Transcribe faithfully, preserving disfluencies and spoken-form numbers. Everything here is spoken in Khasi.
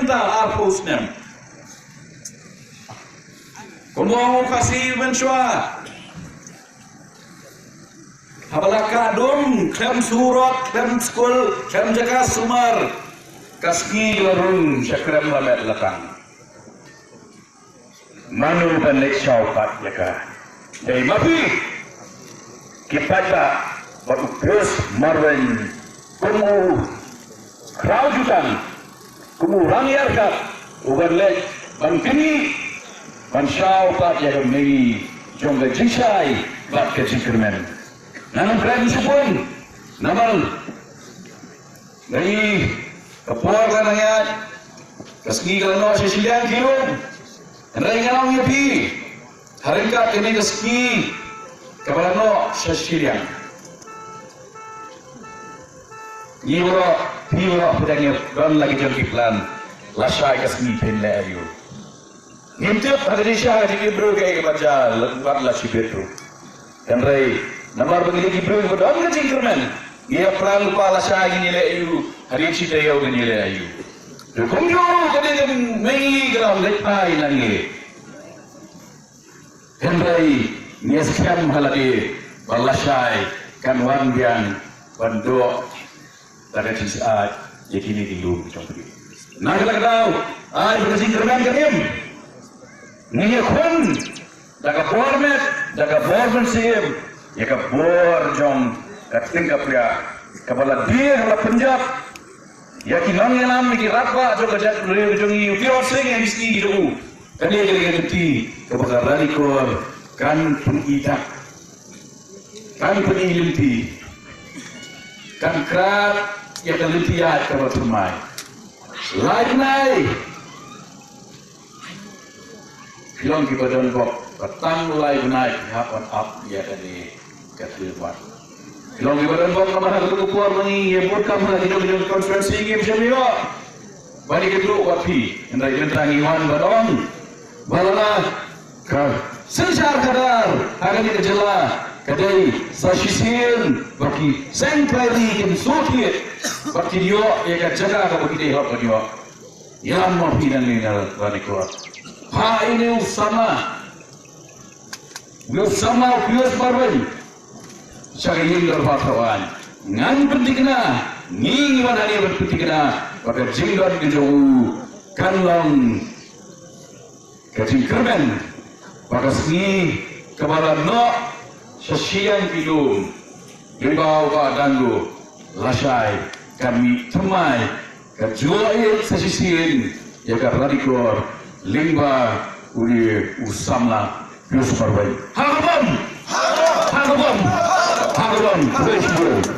mynta arphew snem. Kumba ong u Khasi mynshuwa, haba la kah dum, khlem surok, khlem skul, khlem jaka sumar, ka sngi la rung sha khlem la met la tang. Mano ban leit shaw pat ïa ka? Dei ma phi ki paidbah. Bad u Pius Marwein kum u khraw jutang, kum u rangïarkap, u ban leit ban kynnoh, ban shaw pat ïa ka mengi jong ka jingshai bad ka jingkyrmen. Ngan ym kren shuh bun, namar nga i ka por ka nang ïaid, ka sngi ka la noh sha shiliang ki lum. Hynrei ngan ong ïa phi, ha ryngkat kane ka sngi kaba la noh sha shiliang, ngi baroh, phi baroh phi dang ïa don la ki jong ki plan lashai ka sngi phin leh aïu. Ngim tip ha ka jingshisha ka jong ki briew kaei kaba jia, bad la shibit ruh. Hynrei namar ba ngi dei ki briew kiba don ka jingkyrmen, ngi ïa plan lypa lashai ngin ïa leh aïu, hadien shi taïew ngin ïa leh aïu. Te kumjuh ruh ka dei ka mengi ka la leit phai na ngi. Hynrei ngi ïa skhem ha lade ba lashai kan wan biang ban doh da ka jingsyaid ïa kine ki lum jong phi. Na kata ka daw, ai ba ka jingkyrmen ka im. Ngi ïakhun da ka bor met, da ka bor mynsiem, ïa ka bor jong ka tnga ka pliang kaba la die la pynjot ïa ki nongïalam, ïa ki rangbah jong ka jaitbynriew jong ngi, u Tirot Sing MDC jong u. Kane ka dei ka kti kaba ka Ranikor kan pyni dak, kan pyni lynti, kan krat ïa ka lynti ïaid kaba thymmai. Lai bnai phi long kiba don bok, ba tang lai bnai phi hap ban ap ïa kane ka tyrwa. Phi long kiba don bok namar ha katu ka por ba ngi ïa bud kam ha ki jong ki jong constituency ngim shym ïoh ban ïa kynduh bad phi. Hynrei mynta ngi wan ban ong ba lada ka synshar khadar ha kane ka jylla ka dei sa shisien ba ki seng paidbah kin sngewthuh bad kin ïoh ïa ka jaka kaba ki dei hok ban ïoh. Ïa ma phi nangne na Ranikor. Ha ine u samla, u samla u Pius Marwein sha ka ïing dorbar Thawaiñ. Ngan pynthikna, ngi ngi wan hangne ban pynthikna ba ka jingdon ka jong u kan long ka jingkyrmen ba ka sngi kaba la noh sha shiliang ki lum, lyngba u Bah Dangu, lashai kan mih thymmai. Ka jong i sa shisien ïa ka Ranikor lyngba u, u samla Pius Marwein. Ha ka bom! Ha ka bom! Ha ka bom! Khublei shibun.